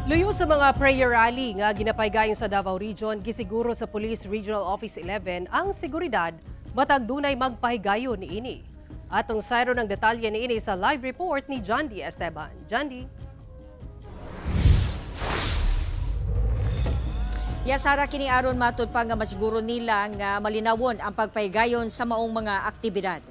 Luyo sa mga prayer rally nga ginapaygayon sa Davao Region, gisiguro sa Police Regional Office 11 ang seguridad matag dunay magpahigayon niini. Atong sayro ng detalye niini sa live report ni John D. Esteban. John D. Ya, Sara, kini aron matud pa nga masiguro nila nga malinawon ang pagpahigayon sa maong mga aktibidad.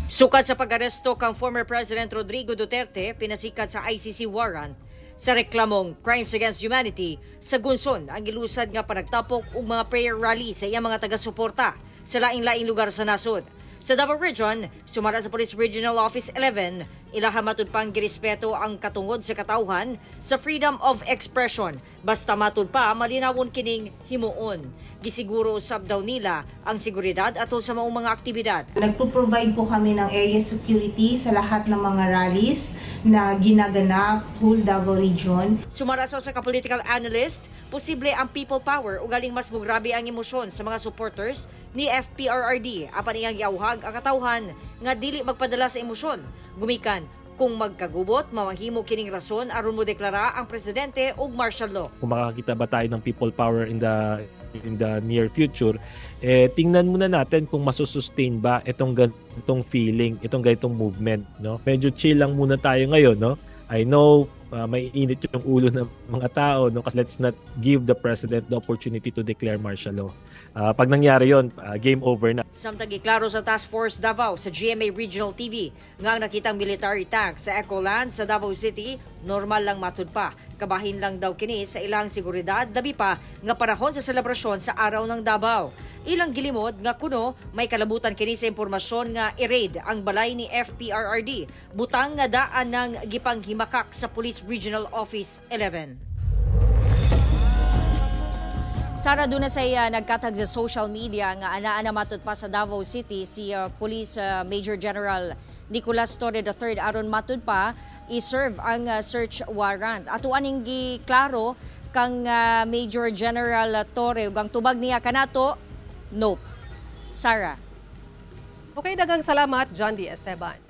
Sukad sa pag-aresto kang former President Rodrigo Duterte, pinasikat sa ICC warrant sa reklamong Crimes Against Humanity, sa gunson ang ilusad nga panagtapok og mga prayer rally sa iyang mga taga-suporta sa laing-laing lugar sa nasod. Sa Davao Region, sumala sa Police Regional Office 11, ilaha matud pang girespeto ang katungod sa katawhan sa freedom of expression basta matud pa malinawon kining himuon. Gisiguro usab daw nila ang seguridad atol sa maong mga aktibidad. Nagpo-provide po kami ng area security sa lahat ng mga rallies na ginaganap whole Davao Region. Sumara sa ka political analyst, posible ang people power o galing mas mugrabe ang emosyon sa mga supporters ni FPRRD apan iyang giauhag ang katawhan nga dili magpadala sa emosyon. Gumikan kung magkagubot, mamahimo kining rason aron mo deklara ang presidente og martial law. Kung makakita ba tayo ng people power in the near future, eh tingnan muna natin kung masusustain ba itong ganitong feeling, itong ganitong movement, no? Medyo chill lang muna tayo ngayon, no? I know may init yung ulo ng mga tao, no? Kasi let's not give the president the opportunity to declare martial law. Pag nangyari yon, game over na. Samtang giklaro sa Task Force Davao sa GMA Regional TV nga ang nakitang military tank sa Ecoland sa Davao City, normal lang matud pa. Kabahin lang daw kini sa ilang seguridad, labi pa nga panahon sa selebrasyon sa Araw ng Davao. Ilang gilimod nga kuno may kalabutan kini sa impormasyon nga i-raid ang balay ni FPRRD, butang nga daan ng gipanghimakak sa Police Regional Office 11. Sara, doon na sa nagkatag sa social media nga anaa na matud pa sa Davao City si Police Major General Nicolas Torre III aron matud pa i-serve ang search warrant. Ato aning giklaro kang Major General Torre ug ang tubag niya kanato, nope. Sara. Okay, daghang salamat, John D. Esteban.